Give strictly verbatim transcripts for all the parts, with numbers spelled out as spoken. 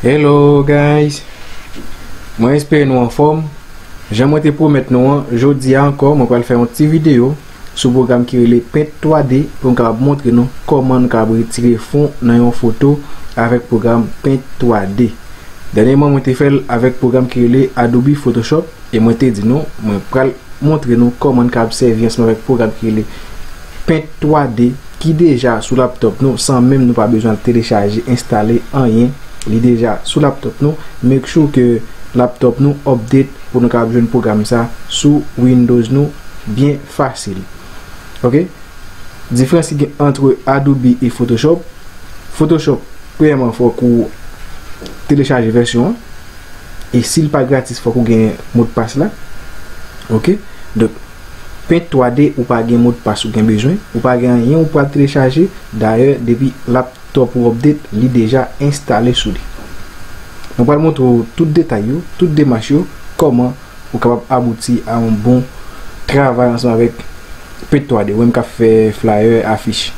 Hello guys! Mwen espere nou anfòm. Jan mwen te pwomèt nou an, jodi a ankò mwen pral fè yon ti videyo sou pwogram ki rele Paint twa D pou m kapab montre nou kòman nou kapab retire fon nan yon foto avèk pwogram Paint twa D. Dènyèman mwen te fè l avèk pwogram ki rele Adobe Photoshop e mwen te di nou mwen pral montre nou kòman n kapab sèvi ansanm avèk pwogram ki rele Paint twa D ki deja sou laptop nou san menm nou pa bezwen al telechaje, enstale anyen. Li deja sou laptop nou. Make sure ke laptop nou update pou nou kapab jwenn pwogram sa sou Windows nou byen fasil. Ok? Diferans ki gen ant Adobe e Photoshop. Photoshop, premyèman, fòk ou telechaje vèsyon an. E si l pa gratis, fòk ou gen modpas la. Ok? Donk, Paint twa D, ou pa gen modpas ou gen bezwen. Ou pa gen anyen ou pral telechaje. Dayè, depi laptop ou update, li deja enstale sou li. Mwen pral montre w tout detay yo, tout demach yo, kòman ou kapab abouti a yon bon travay ansanm avèk Paint twa D. Ou menm k ap fè flyer, afich,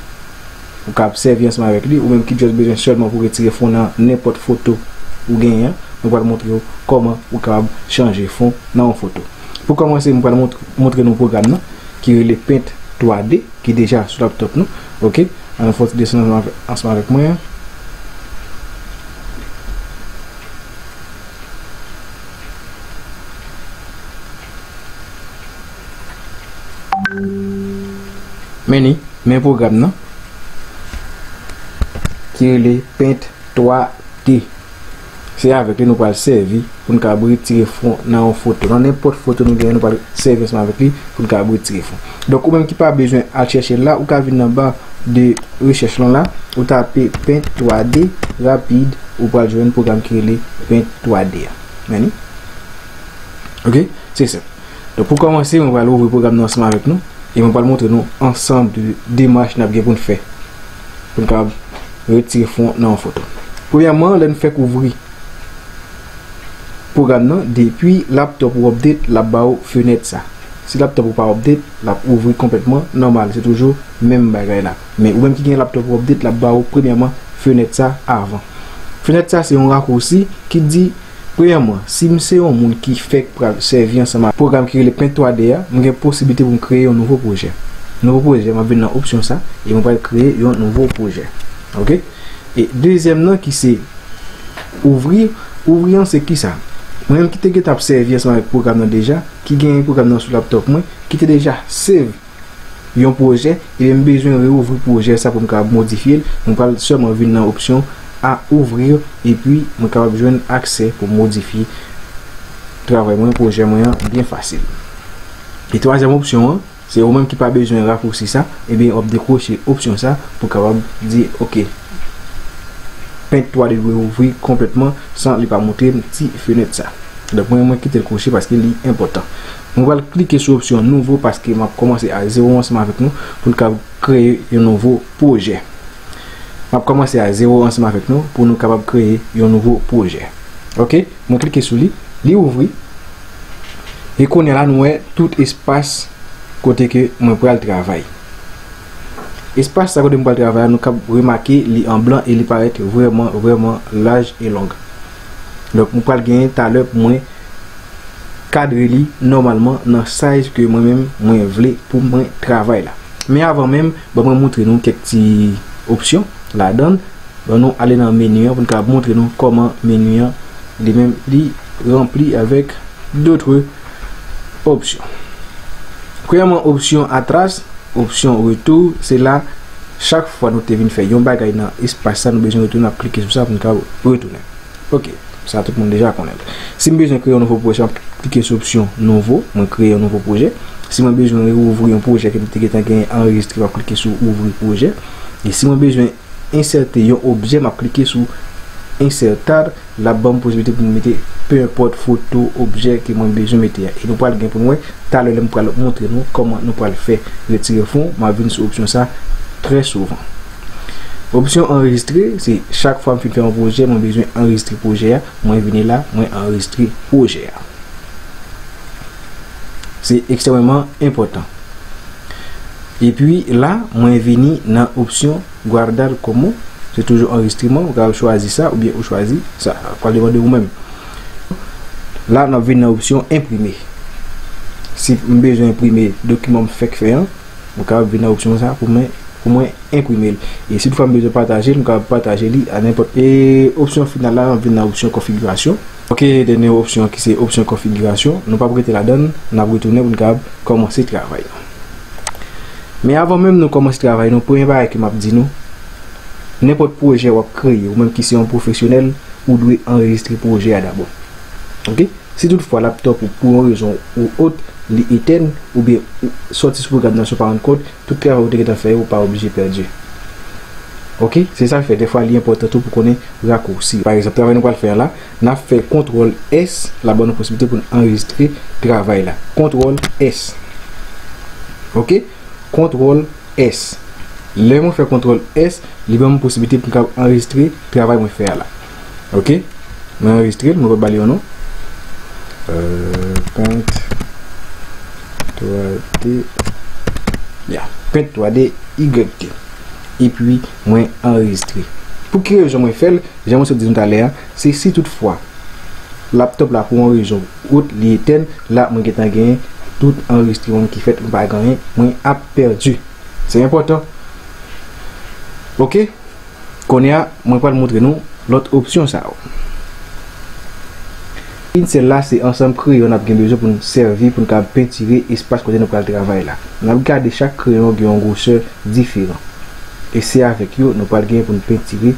ou kapab sèvi ansanm avèk li. Ou menm ki just bezwen sèlman pou retire fon nan nenpòt foto ou genyen an, mwen pral montre w kòman ou kapab chanje fon nan yon foto. Pou kòmanse, mwen pral montre, montre nou pwogram nan ki rele Paint twa D ki deja sou laptop nou. Ok? Ann fè yon ti desann ansanm avèk, ansanm avèk mwen. Men li, men pwogram nan ki rele Paint twa D. Se avèk li nou pral sèvi pou n kapab retire fon nan yon foto. Nan nenpòt foto nou genyen, nou pral sèvi ansanm avèk li pou n kapab retire fon. Donk, ou menm ki pa bezwen al chèche l la, ou ka vin nan ba de rechèch lan la, ou tape Paint twa D rapid, ou pral jwenn pwogram ki rele Paint twa D a. Men li. Ok? Se senp. Donk, pou kòmanse, mwen pral ouvri pwogram nan ansanm avèk nou e mwen pral montre nou ansanm de demach n ap gen pou n fè pou n kapab retire fon nan yon foto. Premyèman, lè n fèk ouvri pwogram nan, depi laptop ou update, l ap ba ou fenèt sa. Si laptop ou pa update, l ap ouvri konplètman nòmal. Se toujou menm bagay la. Men ou menm ki gen laptop ou update, l ap ba ou premyèman fenèt sa avan. Fenèt sa se yon rakousi ki di, premyèman, si m se yon moun ki fèk pral sèvi ansanm ak pwogram ki rele Paint twa D a, m gen posiblite pou m kreye yon nouvo pwojè. Nouvo pwojè, m ap vin nan opsyon sa e mwen pral kreye yon nouvo pwojè. Ok? E dezyèm nan ki se ouvri. Ouvri an se kisa? Mwen menm ki te gentan ap sèvi ansanm avèk pwogram nan deja, ki gen pwogram nan sou laptop mwen, ki te deja save yon pwojè, ebyen m bezwen reouvri pwojè sa pou m kapab modifye l. Mwen pral sèlman vin nan opsyon a ouvrir epi mwen kapab jwenn aksè pou modifye travay mwen, pwojè mwen an byen fasil. E twazyèm opsyon an, se ou menm ki pa bezwen rakousi sa, ebyen w ap dekwoche opsyon sa pou kapab di, ok, Paint twa D dwe ouvri konplètman san li pa montre m ti fenèt sa. Donk, mwen, mwen kite l kwoche paske li enpòtan. Mwen pral klike sou opsyon nouvo paske m ap kòmanse a zewo ansanm avèk nou pou n kapab kreye yon nouvo pwojè. M ap kòmanse a zewo ansanm avèk nou pou nou kapab kreye yon nouvo pwojè. Ok? Mwen klike sou li, li ouvri. E kounye a la, nou wè tout espas kote ke mwen pral travay. Espas sa kote mwen pral travay la, nou kab remake li an blan e li parèt vrèman, vrèman laj e long. Donk, mwen pral genyen talè pou mwen kadre li nòmalman nan size ke mwen menm mwen vle pou mwen travay la. Men avan menm, ban mwen montre nou kèk ti opsyon ladan l. Ban nou ale nan meni an pou n kapab montre nou kòman meni an li menm li ranpli avèk dotre opsyon. Premyèman, opsyon atras, opsyon retou, se la chak fwa nou te vin fè yon bagay nan espas sa, nou bezwen retounen, n ap klike sou sa pou n kapab retounen. Ok, sa tout moun deja konnen l. Si m bezwen kreye yon nouvo pwojè, m ap klike sou opsyon nouvo, mwen kreye yon nouvo pwojè. Si mwen bezwen reouvri yon pwojè ke m te gentan genyen anrejistre, m ap klike sou ouvri pwojè. E si mwen bezwen ensète yon objè, m ap klike sou insertar, l ap ban m posiblite pou m mete pe enpòt foto, objè ke mwen bezwen mete a. E nou pral gen pou n wè talè lè m pral montre nou kòman nou pral fè retire fon, m ap vin sou opsyon sa trè souvan. Opsyon anrejistre, se chak fwa m fin fè yon pwojè, mwen bezwen anrejistre pwojè a, mwen vini la, mwen anrejistre pwojè a. Se ekstrèmeman enpòtan. Epi la, mwen vini nan opsyon guardar como Se toujou anrejistreman, ou kapab chwazi sa oubyen ou chwazi sa. Sa pral depann de ou menm. La, n ap vin nan opsyon enprime. Si m bezwen enprime dokiman m fèk fè an, m kapab vin nan opsyon sa pou mwen, pou mwen enprime l. E si toutfwa m bezwen pataje l, m kapab pataje li a nenpòt. E opsyon final la, n ap vin nan opsyon konfigirasyon. Ok, dènye opsyon ki se opsyon konfigirasyon. Nou p ap rete ladan l, n ap retounen pou n kapab kòmanse travay nou. Men avan menm nou kòmanse travay nou, premye bagay ke m ap di nou, nenpòt pwojè w ap kreye, ou menm ki se yon pwofesyonèl, ou dwe anrejistre pwojè a dabò. Ok? Si toutfwa laptòp ou, pou yon rezon ou ot, li etèn, oubyen ou sòti sou pwogram nan san w pa rann kont, tout travay ou te gentan fè yo pa oblije pèdi. Ok? Se sa k fè, dèfwa, li enpòtan tou pou konnen rakousi. Pa egzanp, travay nou pral fè an la, n ap fè kontwòl S, l ap ban nou posiblite pou n anrejistre travay la. Kontwòl S. Ok? Kontwòl S. Lè mwen fè kontwòl S, li ban mwen posiblite pou m kapab anrejistre travay mwen fè a la. Ok? Mwen anrejistre l, mwen pa ba li yon non. Euh, Paint twa D. Ya, Paint twa D Y T. Epi, mwen anrejistre. Pou ki rezon mwen fè l? Jan mwen sot di nou talè a, se si toutfwa laptòp la pou yon rezon ou ot, li etèn, la mwen gentan genyen tout anrejistreman ki fèt, mwen pa gen anyen, mwen ap pèdi. Se enpòtan. Ok? Kounye a, mwen pral montre nou lòt opsyon sa yo. Pinsèl la se ansanm kreyon n ap gen bezwen pou n sèvi pou n kapab pentire espas kote nou pral travay la. N ap gade chak kreyon gen yon gwosè diferan. E se avèk yo nou pral gen pou n pentire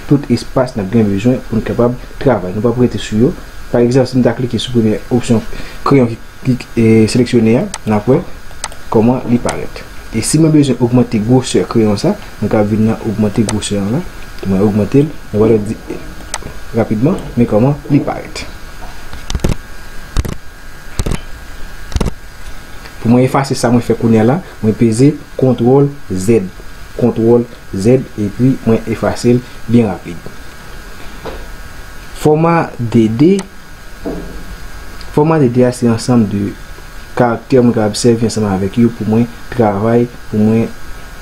tout espas n ap gen bezwen pou n kapab travay. Nou p ap rete sou yo. Pa egzanp, si m ta klike sou premye opsyon kreyon ki ki, e, seleksyone a, n ap wè kòman li parèt. E si mwen bezwen ogmante gwosè kreyon sa, mwen ka vin nan ogmante gwosè an la. Mwen ogmante l, mwen pral di rapidman, men kòman li parèt. Pou mwen efase sa mwen fè kounye a la, mwen peze kontwòl Z. Kontwòl Z, epi mwen efase l byen rapid. Fòma de de, Fòma de de a se ansanm de karaktè mwen kapab sèvi ansanm avèk yo pou mwen travay, pou mwen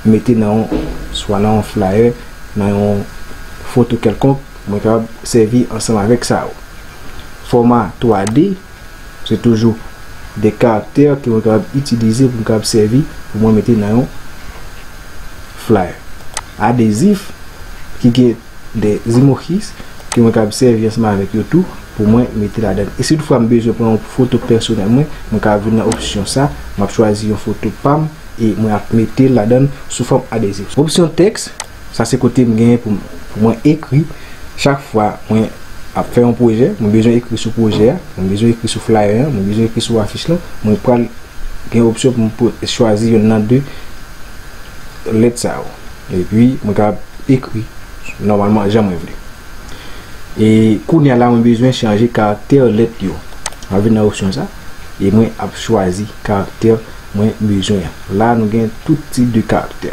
mete nan yon, swa nan yon flyer, nan yon foto kèlkonk, mwen kapab sèvi ansanm avèk sa yo. Fòma twa D, se toujou de karaktè ke mwen kapab itilize pou mwen kapab sèvi pou mwen mete nan yon flyer. Adezif ki gen de zimokis ke mwen kapab sèvi ansanm avèk yo tou pou mwen mete ladan. E si toutfwa m bezwen pran yon foto pèsonèl mwen, mwen ka vin nan opsyon sa, m ap chwazi yon foto pa m e mwen ap mete l ladan sou fòm adezif. Opsyon tèks, sa se kote m genyen pou, pou mwen ekri chak fwa mwen ap fè yon pwojè, mwen bezwen ekri sou pwojè a, mwen bezwen ekri sou flyer an, mwen bezwen ekri sou afich lan, mwen pral gen opsyon pou m po-, chwazi yonn nan de lèt sa yo. Epi, mwen ka ekri nòmalman jan mwen vle. E kounye a la, mwen bezwen chanje karaktè lèt yo. Mwen vin nan opsyon sa, e mwen ap chwazi karaktè mwen bezwen an. La, nou gen tout tip de karaktè.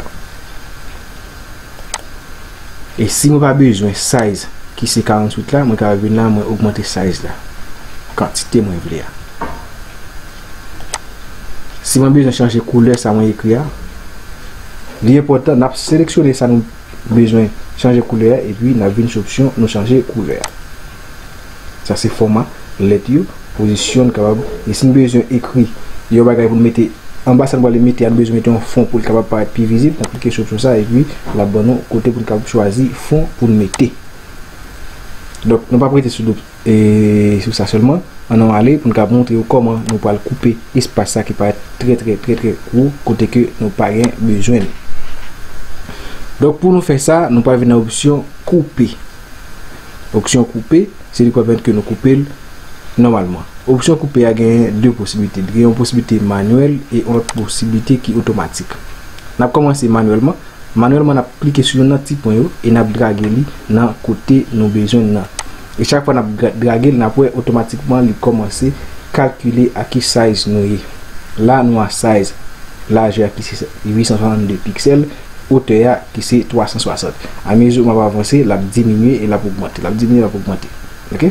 E si mwen pa bezwen size ki se karanntuit la, mwen ka vin la, mwen ogmante size la. Kantite mwen vle a. Si mwen bezwen chanje koulè sa mwen ekri a, li enpòtan, n ap seleksyone sa nou bezwen chanje koulè a, epi n ap vin sou opsyon nou chanje koulè a. Sa se fòma lèt yo, pozisyon n kapab, e si n bezwen ekri yon bagay pou n mete anba sa n prale mete a, n bezwen mete yon fon pou l kapab parèt pi vizib, n ap klike sou opsyon sa, epi l ap ban nou kote pou n kapab chwazi fon pou n mete. Donk, nou p ap rete sou do, e, sou sa sèlman. Ann nou ale pou n ka montre w kòman nou pral koupe espas sa ki parèt trè, trè, trè, trè gwo, kote ke nou pa gen bezwen li. Donk, pou nou fè sa, nou pral vin nan opsyon koupe. Opsyon koupe, se li k pèmèt ke nou koupe l nòmalman. Opsyon koupe a genyen de posiblite. Li gen yon posiblite manyèl e yon lòt posiblite ki otomatik. N ap kòmanse manyèlman. Manyèlman, n ap klike sou youn nan ti pwen yo e n ap drage li nan kote nou bezwen l nan. E chak fwa n ap gra-, drage l, n ap wè otomatikman li kòmanse kalkile a ki size nou ye. La, nou a size, lajè a ki se uit san swasann de piksèl, wotè a ki se twa san swasant. Amezi m ap avanse, l ap diminye e l ap ogmante, l ap diminye, l ap ogmante. Ok?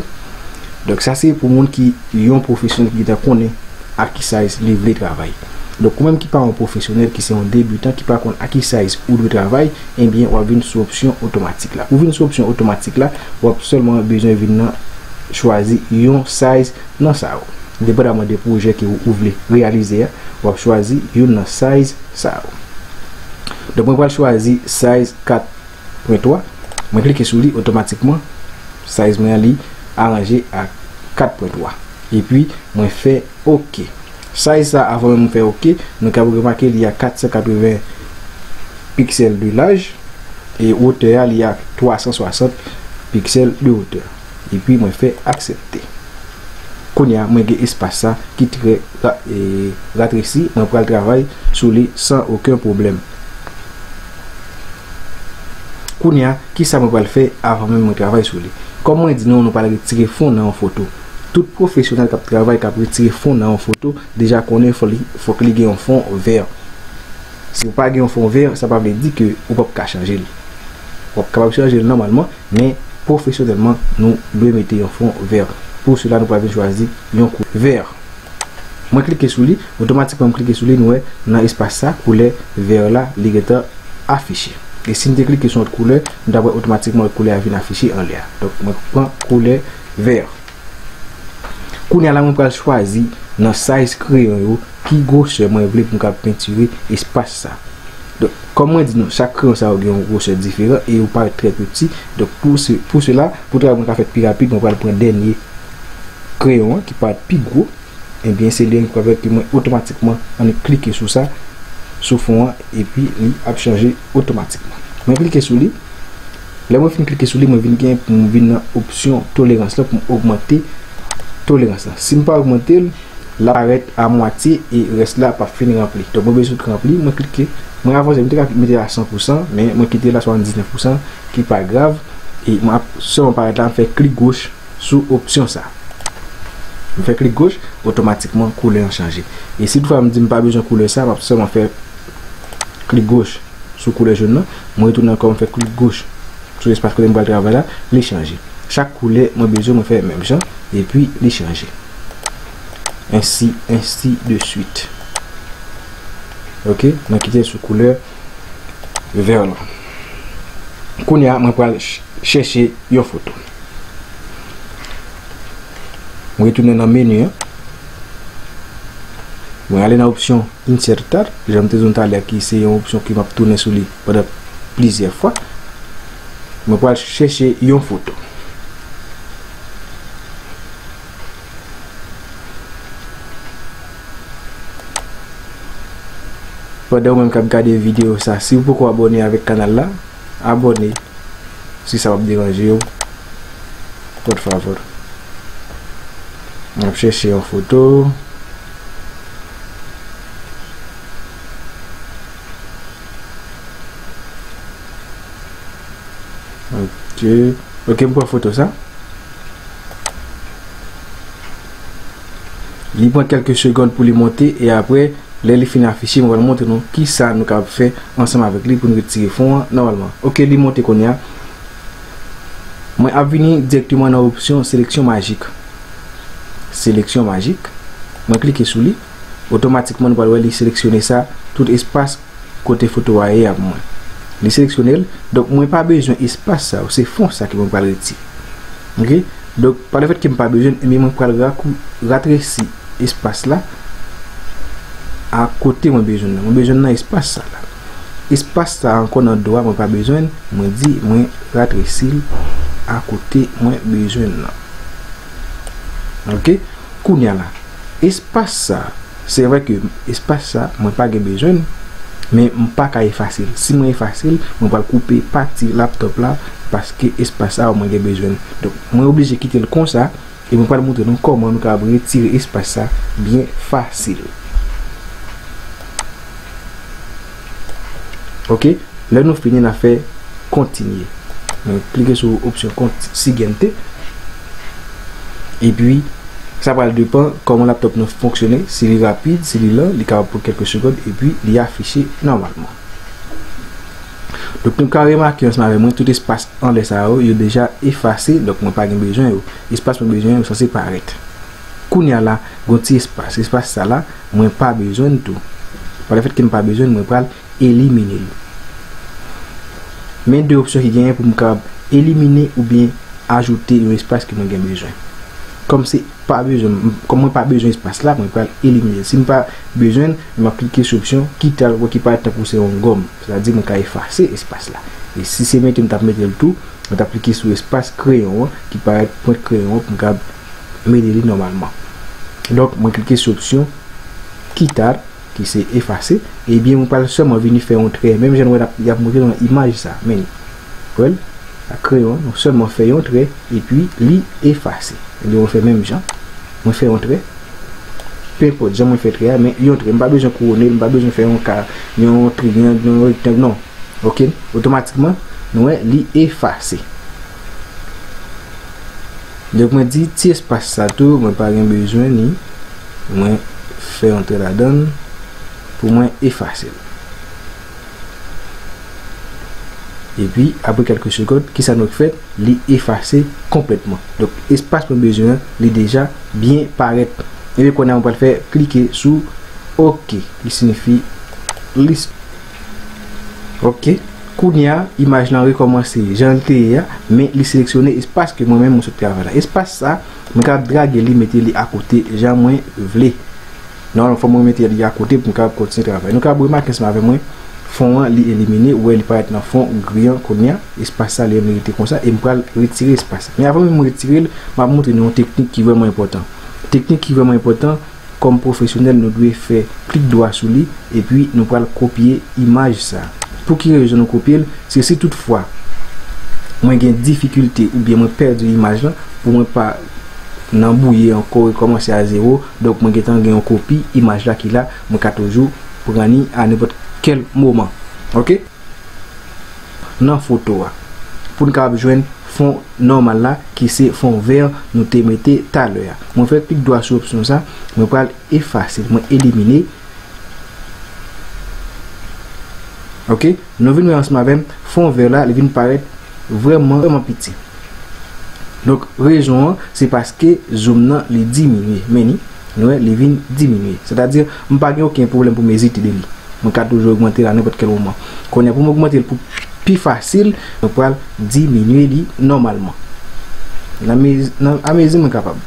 Donk, sa se pou moun ki yon pwofesyonèl ki gentan konnen a ki size li vle travay. Donk, ou menm ki pa yon pwofesyonèl, ki se yon debitan, ki pa konn a ki size ou dwe travay, ebyen, w ap vin sou opsyon otomatik la. Pou vin sou opsyon otomatik la, w ap sèlman bezwen vin nan chwazi yon size nan sa yo. Depandaman de pwojè ke ou, ou vle reyalize a, w ap chwazi youn nan size sa yo. Donk, mwen pral chwazi size kat pwen twa. Mwen klike sou li, otomatikman, size mwen an li aranje a kat pwen twa. Epi, mwen fè OK. Size sa, avan menm mwen fè OK, nou kab remake li a kat san katreven piksèl de laj e wotè a li a twa san swasant piksèl de wotè. Epi mwen fè aksepte. Kounye a, mwen gen espas sa ki trè ra-, e, ratresi, mwen pral travay sou li san okenn pwoblèm. Kounye a, kisa mwen pral fè avan menm mwen travay sou li? Kòm mwen di nou, nou pral retire fon nan yon foto. Tout pwofesyonèl k ap travay, k ap retire fon nan yon foto, deja konnen fò li, fòk li gen yon fon vè. Si ou pa gen yon fon vè, sa pa vle di ke ou p ap ka chanje l. W ap kapab chanje l nòmalman, men pwofesyonèlman, nou dwe mete yon fon vè. Pou sela, nou pral vin chwazi yon koulè vè. Mwen klike sou li, otomatikman m klike sou li, nou wè nan espas sa, koulè vè la, li gentan afiche. E si m te klike sou yon lòt koulè, m t ap wè otomatikman lòt koulè a vin afiche anlè a. Donk, mwen pran koulè vè. Kounye a la, mwen pral chwazi nan size kreyon yo ki gwosè mwen vle pou m ka pentire espas sa. Donk, kòm mwen di nou, chak kreyon sa yo gen yon gwosè diferan e yo parèt trè piti. Donk, pou se, pou sela, pou travay mwen ka fèt pi rapid, mwen pral pran dènye kreyon an ki parèt pi gwo. Ebyen, se li menm ki pral pèmèt ke mwen otomatikman annik klike sou sa, sou fon an, epi li ap chanje otomatikman. Mwen klike sou li. Lè mwen fin klike sou li, mwen vin gen pou mwen vin nan opsyon tolerans la pou m ogmante tolerans la. Si m pa ogmante l, l ap parèt a mwatye e rès la p ap fin ranpli. Donk, mwen bezwen tout ranpli, mwen klike. Mwen avanse, mwen te ka mete l a san pousan, men mwen kite l a swasanndiznèf pousan, ki pa grav. E mwen ap sèlman parèt la, m fè klik goch sou opsyon sa. M fè klik goch, otomatikman koulè an chanje. E si toutfwa m di m pa bezwen koulè sa, m ap sèlman fè klik goch sou koulè jòn nan. Mwen retounen ankò, m fè klik goch sou espas kote m pral travay la, li chanje. Chak koulè mwen bezwen, mwen fè menm jan, epi li chanje. Ensi, ensi de swit. Ok, mwen kite l sou koulè vè lan. Kounye a, mwen pral ch-, chèche yon foto. Mwen retounen nan meni an. Mwen ale nan opsyon Insertar, jan m te di w talè, ki se yon opsyon ke m ap tounen sou li pandan plizyè fwa. Mwen pral chèche yon foto. Pandan ou menm k ap gade videyo sa, si w poko abòne avèk kanal la, abòne. Si sa p ap deranje w, por favor. M ap chèche yon foto. Ok. Ok, m pran foto sa. Li pran kèlke segonn pou li monte e apre, lè li fin afiche, mwen pral montre nou kisa nou kapab fè ansanm avèk li pou nou retire fon an nòmalman. Ok, li monte kounye a. Mwen ap vini dirèkteman nan opsyon seleksyon majik. Seleksyon majik. Mwen klike sou li. Otomatikman, nou pral wè li seleksyone sa, tout espas kote foto a ye a pou mwen. Li seleksyone l, donk mwen pa bezwen espas sa yo, se fon sa ke mwen pral retire. Ok? Donk, pa lefèt ke m pa bezwen l, ebyen mwen pral rakou-, ratresi espas la a kote mwen bezwen l nan. Mwen bezwen l nan espas sa la. Espas sa ankò nan do a, mwen pa bezwen l, mwen di mwen ratresi l a kote mwen bezwen l nan. Ok? Kounye a la, espas sa, se vre ke espas sa, mwen pa gen bezwen l, men m pa ka efase l. Si mwen efase l, mwen pral koupe pati laptop la, paske espas sa, mwen gen bezwen l. Donk, mwen oblije kite l konsa, e mwen pral montre nou kòman nou kapab retire espas sa byen fasil. Ok? Lè nou fini, n a fè kontinye. Nou klike sou opsyon kont-, siguiente. Epi, sa pral depann kòman laptop nou fonksyone. Si li rapid, si li lan, li kapab pran kèlke segonn, epi li afiche nòmalman. Donk, nou ka remake ansanm avè mwen, tout espas anlè sa yo, yo deja efase, donk mwen pa gen bezwen yo. Espas mwen bezwen yo sanse parèt. Kounye a la, gon ti espas. Espas sa la, mwen pa bezwen l tou. Pa lefètke m pa bezwen l, mwen pral elimine l. Men de opsyon ki genyen pou m kapab elimine oubyen ajoute yon espas ke mwen gen bezwen. Kòm se pa bezwen, kòm mwen pa bezwen espas la, mwen pral elimine l. Si m pa bezwen l, m ap klike sou opsyon quitar, ou wè ki parèt tankou se yon gòm. Sètadi mwen ka efase espas la. E si se mete m t ap mete l tou, mwen t ap klike sou espas kreyon an, ki parèt pwent kreyon an pou m kapab mete li nòmalman. Donk, mwen klike sou opsyon quitar, ki se efase, ebyen, mwen pral sèlman vini fè yon trè, menm jan nou wè n ap, y ap montre nan imaj sa, men, wè l, ak kreyon, nou sèlman fè yon trè, epi li efase. Ebyen, mwen fè menm jan, mwen fè yon trè, penpòt jan mwen fè trè a, men yon trè, m pa bezwen kouwone l, m pa bezwen fè yon ka, yon triyang, yon rektang, non. Oke, otomatikman, nou wè li efase. Donk, mwen di ti espas sa tou, mwen pa gen bezwen ni. Mwen fè yon trè ladan l pou mwen efase l. Epi, apre kèlke segond, kisa nou fè? Li efase konplètman. Donk, espas mwen bezwen an, li deja byen parèt. Epi, kounye a, mwen pral fè klike sou oke, ki siyifi lis. Oke. Kounye a, imaj lan rekòmanse jan l te ye a, men li seleksyone espas ke mwen menm mwen sot travay la. Espas sa, mwen kapab drage li, mete li akote jan mwen vle. Nòmalman, fò mwen mete li akote pou m kapab kontinye travay. Nou kapab remake ansanm avè mwen, fon an, li elimine, ou wè li parèt nan fon gri an kounye a. Espas sa, li menm li rete konsa, e m pral retire espas sa. Men avan menm mwen retire l, m ap montre nou yon teknik ki vrèman enpòtan. Teknik ki vrèman enpòtan, kòm pwofesyonèl, nou dwe fè klik dwa sou li, epi nou pral kopye imaj sa. Pou ki rezon nou kopye l? Se si toutfwa mwen gen difikilte oubyen mwen pèdi imaj lan, pou mwen pa nan bouye ankò, rekòmanse a zewo, donk mwen gentan gen yon kopi imaj la ki la, mwen ka toujou pran li a nenpòt kèl moman. Oke? Nan foto a. Pou n kapab jwenn fon nòmal la, ki se fon vè nou te mete talè a. Mwen fè klik dwa sou opsyon sa, mwen pral efase l, mwen elimine. Oke, nou vin wè ansanm avè m, fon vè la, li vin parèt vrèman, vrèman piti. Donk, rezon an, se paske zoom nan, li diminye. Men ni, nou wè, li vin diminye. Sètadi, m pa gen okenn pwoblèm pou m ezite de li. Mwen ka toujou ogmante l a nenpòt kèl moman. Kounye a, pou m ogmante l pou pi fasil, mwen pral diminye li nòmalman. Nan mezi, nan, amezi mwen kapab.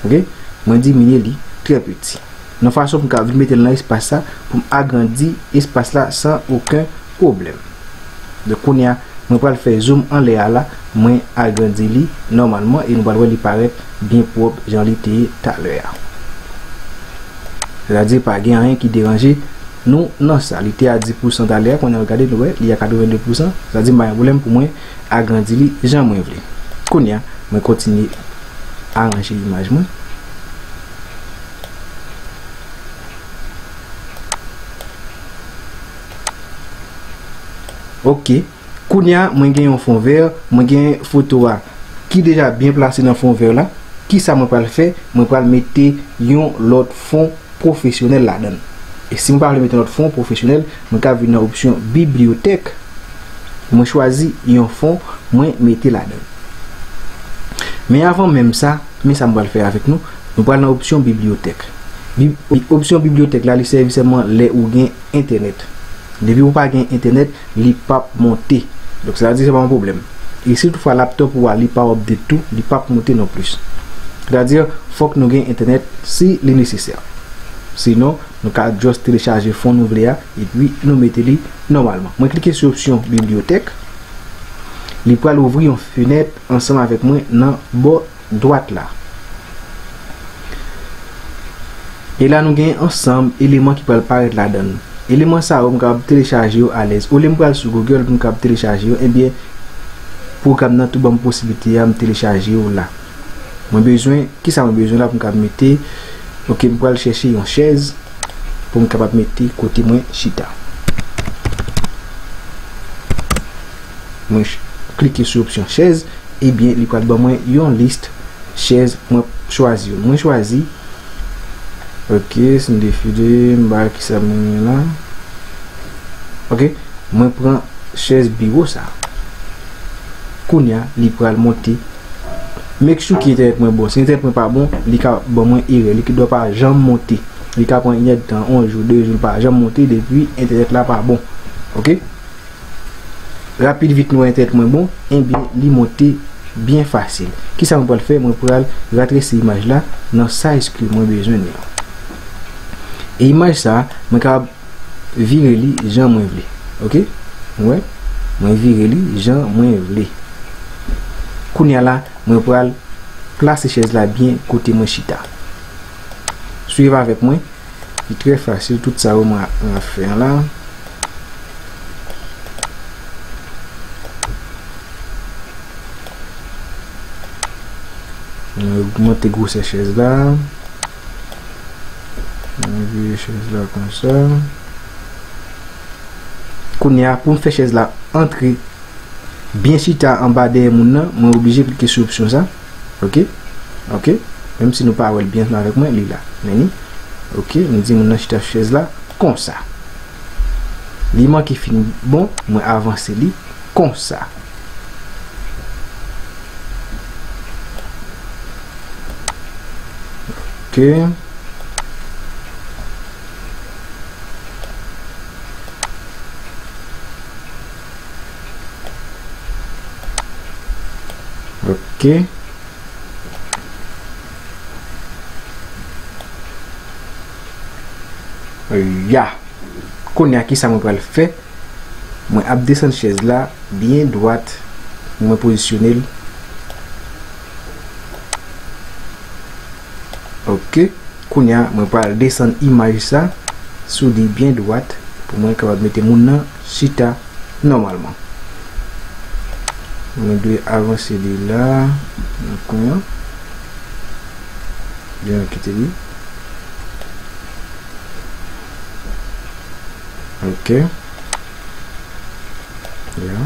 Oke? Mwen diminye li trè piti. Nan fason pou m ka vin mete l nan espas sa, pou m agrandi espas la san okenn pwoblèm. Donk, kounye a, mwen pral fè zoom anlè a la, mwen agrandi li nòmalman e nou pral wè li parèt byen pwòp jan li te ye talè a. Sètadi pa gen anyen ki deranje nou nan sa. Li te a dis pousan talè a, kounye a gade nou wè, li a katrevenndez pousan. Sètadi m pa gen pwoblèm pou mwen agrandi li jan mwen vle. Kounye a, mwen kontinye aranje imaj mwen. Oke. Kounye a, mwen gen yon fon vè, mwen gen foto a ki deja byen plase nan fon vè la. Kisa mwen pral fè? Mwen pral mete yon lòt fon pwofesyonèl ladan l. E si mwen pa vle mete lòt fon pwofesyonèl, mwen ka vin nan opsyon bibliyotèk, mwen chwazi yon fon, mwen mete ladan l. Men avan menm sa, men sa mwen pral fè avèk nou, nou pral nan opsyon bibliyotèk. Bib-, opsyon bibliyotèk la, li sèvi sèlman lè ou gen entènèt. Depi ou pa gen entènèt, li p ap monte. Donk, sètadi se pa yon pwoblèm. E si toutfwa laptòp ou a, li pa update tou, li p ap monte non plis. Sètadi, fòk nou gen entènèt si li nesesè. Sinon, nou ka just telechaje fon nou vle a, epi nou mete li nòmalman. Mwen klike sou opsyon bibliyotèk. Li pral ouvri yon fenèt ansanm avèk mwen nan bò dwat la. E la nou gen ansanm eleman ki pral parèt ladan l. Eleman sa yo, m kapab telechaje yo alèz. Olye m pral sou Google pou m kapab telechaje yo, ebyen, pwogram nan tou ban m posiblite a, m telechaje yo la. Mwen bezwen, kisa mwen bezwen la pou m kapab mete? Oke, m pral chèche yon chèz pou m kapab mete kote mwen chita. Mwen ch-, klike sou opsyon chèz, ebyen, li pral ban mwen yon lis chèz mwen chwazi yo. Mwen chwazi, oke, se yon defile, m pa wè kisa mwen gen la. Oke, mwen pran chèz biwo sa. Kounye a, li pral monte. Make sure ke entènèt mwen bon. Si entènèt mwen pa bon, li ka ban mwen erè. Li dwe pa janm monte. Li ka pran inèdtan, yon jou, de jou, li pa janm monte depi entènèt la pa bon. Oke? Rapid vit nou wè entènèt mwen bon, ebyen li monte byen fasil. Kisa mwen pral fè? Mwen pral ratresi imaj la nan size ke mwen bezwen li an. E imaj sa, mwen kapab vire li jan mwen vle. Oke? Ou wè? Mwen vire li jan mwen vle. Kounye a la, mwen pral plase chèz la byen kote mwen chita. Swiv avèk mwen. Li trè fasil, tout sa yo mwen, mwen ap fè an la. Mwen ogmante gwosè chèz la. Mwen vire chèz la konsa. Kounye a, pou m fè chèz la antre byen chita anba dèyè moun nan, mwen oblije klike sou opsyon sa. Oke? Oke? Menm si nou pa wè l byen ansanm avèk mwen, li la. Men li. Oke, m di moun nan chita sou chèz la konsa. Li manke fin bon, mwen avanse li konsa. Oke. Oke. Ya. Kounye a, kisa mwen pral fè? Mwen ap desann chèz la byen dwat. Mwen pozisyone l. Oke. Kounye a, mwen pral desann imaj sa sou li byen dwat pou mwen kapab mete moun nan chita nòmalman. Mwen dwe avanse li la, nan kwen an. Byen kite li. Oke. Ya.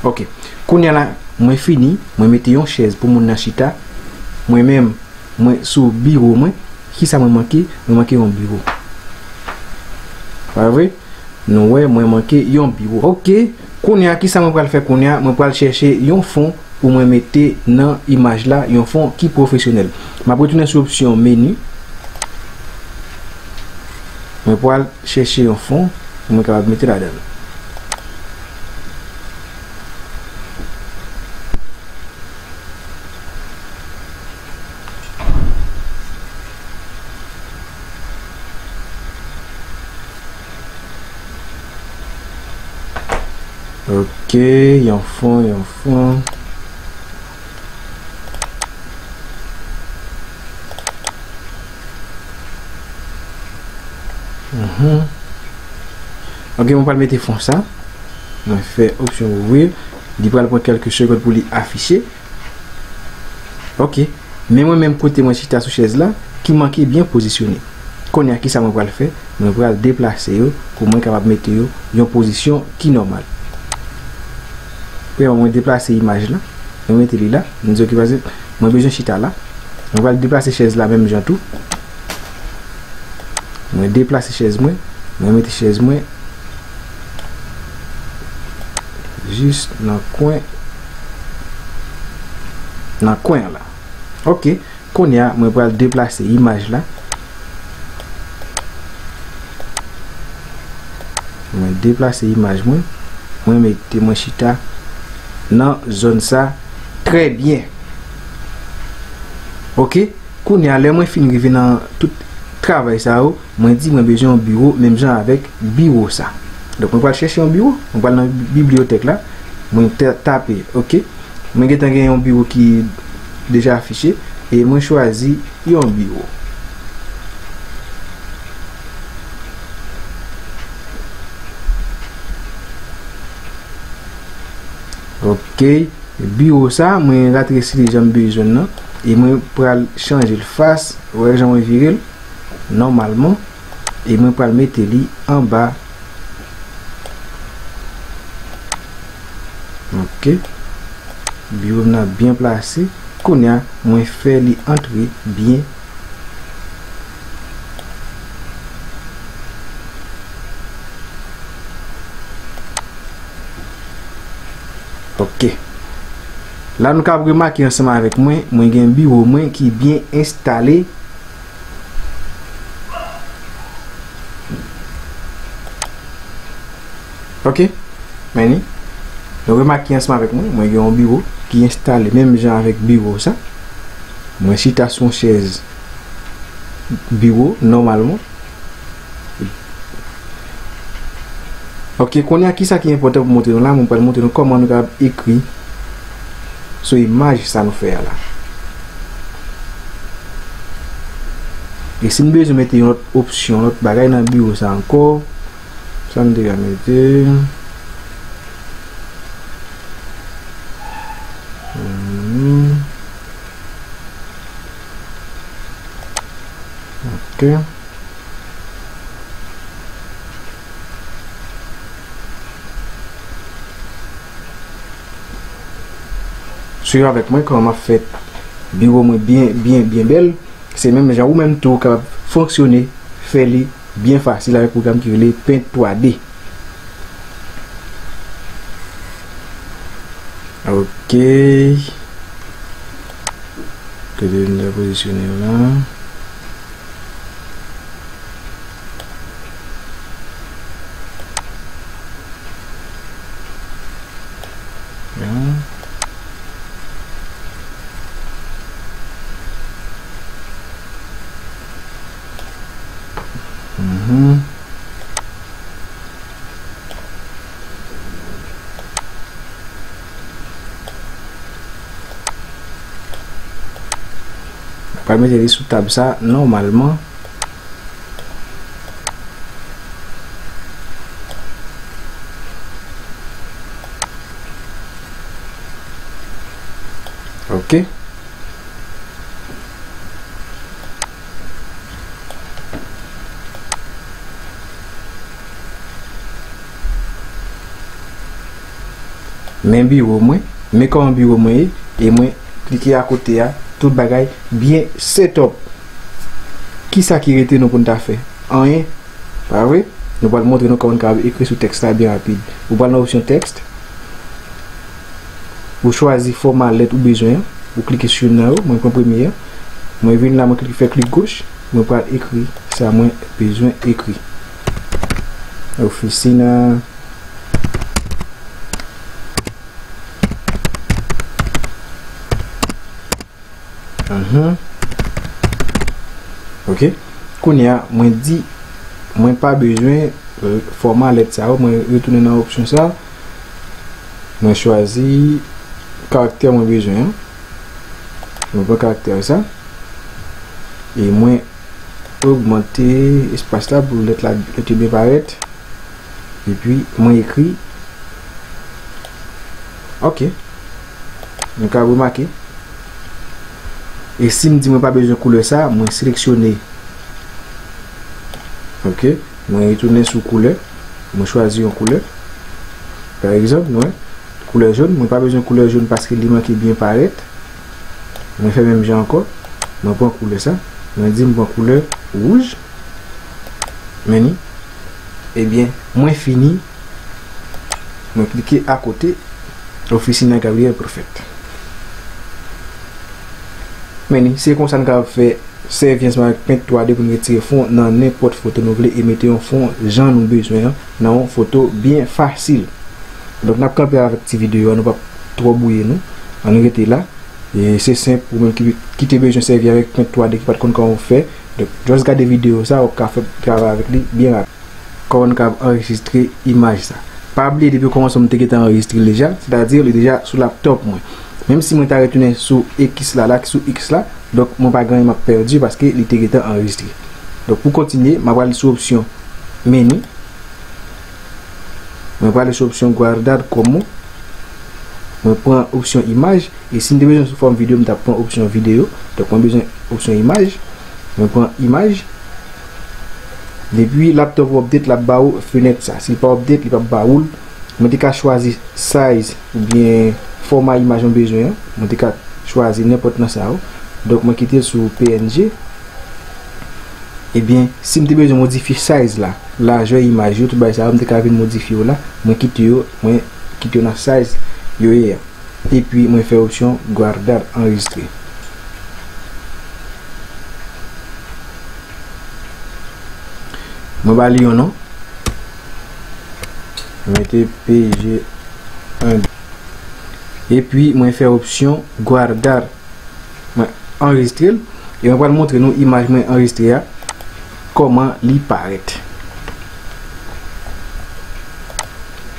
Oke. Kounye a la, mwen fini, mwen mete yon chèz pou moun nan chita. Mwen menm, mwen sou biwo mwen. Kisa mwen manke? Mwen manke yon biwo. Pa vre? Nou wè, mwen manke yon biwo. Oke. Kounye a, kisa mwen pral fè kounye a? Mwen pral chèche yon fon pou mwen mete nan imaj la, yon fon ki pwofesyonèl. M ap retounen sou opsyon meni. Mwen pral chèche yon fon pou mwen kapab mete ladan l. Ok, yon fon, yon fon. Mhm. Ok, mwen pral mete fon sa. Mwen fè opsyon ouvrir. Li pral pran kèlke segonn pou li afiche. Ok. Men mwen menm kote mwen chita sou chèz la, ki manke byen pozisyone. Kounye a, kisa mwen pral fè? Mwen pral deplase yo pou mwen kapab mete yo yon pozisyon ki nòmal. Premyèman, mwen deplase imaj la. Mwen mete li la. Mwen di, ok, pase, mwen bezwen chita la. Mwen pral deplase chèz la menm jan tou. Mwen deplase chèz mwen. Mwen mete chèz mwen jis nan kwen, nan kwen an la. Ok. Kounye a, mwen pral deplase imaj la. Mwen deplase imaj mwen. Mwen mete mwen chita nan zòn sa trè byen. Ok. Kounye a, lè mwen fin rive nan tout travay sa yo, mwen di mwen bezwen yon biwo menm jan avèk biwo sa. Donk, mwen pral chèche yon biwo, mwen pral nan bi-, bibliyotèk la, mwen ta-, tape, ok. Mwen gentan gen yon biwo ki deja afiche, e mwen chwazi yon biwo. Ok. Biwo sa, mwen ratresi li jan m bezwen l nan. E mwen pral chanje l fas, wè jan mwen vire l, nòmalman. E mwen pral mete li anba. Ok. Biwo m nan byen plase. Kounye a, mwen fè li antre byen. Ok. La nou kab remake ansanm avèk mwen, mwen gen biwo mwen ki byen enstale. Ok, men ni. Nou remake ansanm avèk mwen, mwen gen yon biwo ki enstale menm jan avèk biwo sa. Mwen chita sou yon chèz biwo nòmalman. Ok, kounye a kisa ki enpòtan pou montre nou la, mwen pral montre nou kòman nou kapab ekri sou imaj sa nou fè a la. E si n bezwen mete yon lòt opsyon, lòt bagay nan biwo sa ankò, sa n te ka mete. Hmm. Ok. Swiv avèk mwen kòman m ap fè biwo mwen byen, byen, byen bèl. Se menm jan ou menm tou ou kapab fonksyone, fè li byen fasil avèk pwogram ki rele Paint twa D. Ok. Kote nou ta pozisyone yo la? Ya. Mhm. Mwen pral mete li sou tab sa nòmalman. Ok. Men biwo mwen, men kòman biwo mwen ye, e mwen klike akote a, tout bagay byen set up. Kisa ki rete nou pou n ta fè? Anyen, pa vre? Nou pral montre nou kòman n kapab ekri sou tèks la byen rapid. Ou pral nan opsyon tèks, ou chwazi fòma lèt ou bezwen an, ou klike sou youn nan yo, mwen pran premye an, mwen vin la, mwen klike fè klik goch, mwen pral ekri sa mwen bezwen ekri. Oficina. Mhm. Ok. Kounye a, mwen di, mwen pa bezwen, euh, fòma lèt sa yo. Mwen retounen nan opsyon sa. Mwen chwazi karaktè mwen bezwen an. Mwen pran karaktè sa. E mwen ogmante espas la pou lèt la, lèt yo byen parèt. Epi mwen ekri. Ok. Nou ka remake. E si m di mwen pa bezwen koulè sa, mwen seleksyone. Ok. Mwen retounen sou koulè. Mwen chwazi yon koulè. Pa egzanp, mwen, koulè jòn, mwen pa bezwen koulè jòn paske li manke byen parèt. Mwen fè menm jan ankò. Mwen pran koulè sa. Mwen di m pran koulè wouj. Men ni. Ebyen, mwen fini. Mwen klike akote. Oficina Gabriel Prophet. Men ni, se konsa n kapab fè sèvi ansanm avèk Paint twa D pou n retire fon nan nenpòt foto nou vle e mete yon fon jan nou bezwen an nan yon foto byen fasil. Donk, n ap kanpe avèk ti videyo a, nou p ap twò bwouye nou. Ann rete la. E se senp, ou menm ki, ki te bezwen sèvi avèk Paint twa D ki pa t konn kòman pou fè. Donk, just gade videyo sa, w ap ka fè travay avèk li byen rapid. Kòman nou kapab anrejistre imaj sa? Pa bliye, depi okòmansman m te gentan anrejistre l deja, sètadi li deja sou laptòp mwen. Menm si mwen ta retounen sou X la, la ki sou X la, donk mwen pa gen anyen m ap pèdi paske li te gentan anrejistre. Donk pou kontinye, m ap ale sou opsyon meni. Mwen prale sou opsyon guardar como. Mwen pran opsyon imaj. E si m te bezwen sou fòm videyo, m t ap pran opsyon videyo. Donk mwen bezwen opsyon imaj. Mwen pran imaj. Depi laptòp ou update, l ap ba ou fenèt sa. Si l pa update, li p ap ba ou l. Mwen te ka chwazi size oubyen fòma imaj mwen bezwen an. Mwen te ka chwazi nenpòt nan sa yo. Donk mwen kite l sou P N G. Ebyen, si m te bezwen modifye size la, lajè imaj yo, tout bagay sa yo, m te ka vin modifye yo la. Mwen kite yo, mwen kite yo nan size yo ye a. epi mwen fè opsyon guardar, anrejistre. Mwen ba li yon non. Mwen mete P G en. Epi mwen fè opsyon guardar. Mwen anrejistre l. E mwen pral montre nou imaj mwen anrejistre a, kòman li parèt.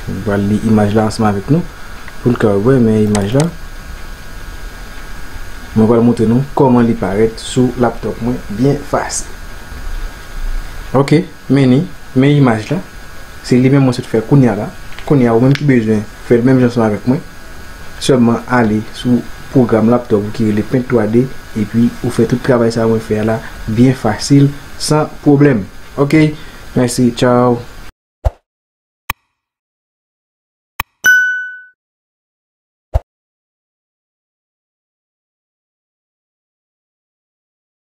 Mwen pral li imaj la ansanm avèk nou pou n ka wè, men imaj la. Mwen pral montre nou kòman li parèt sou laptop mwen byen fasil. Ok, men ni, men imaj la. Se li menm mwen sot fè kounye a la. Kounye a, ou menm ki bezwen fè l menm jan ansanm avèk mwen, sèlman ale sou pwogram laptop ou ki rele Paint twa D, epi ou fè tout travay sa mwen fè a la byen fasil, san pwoblèm. Ok, mèsi, tchaw.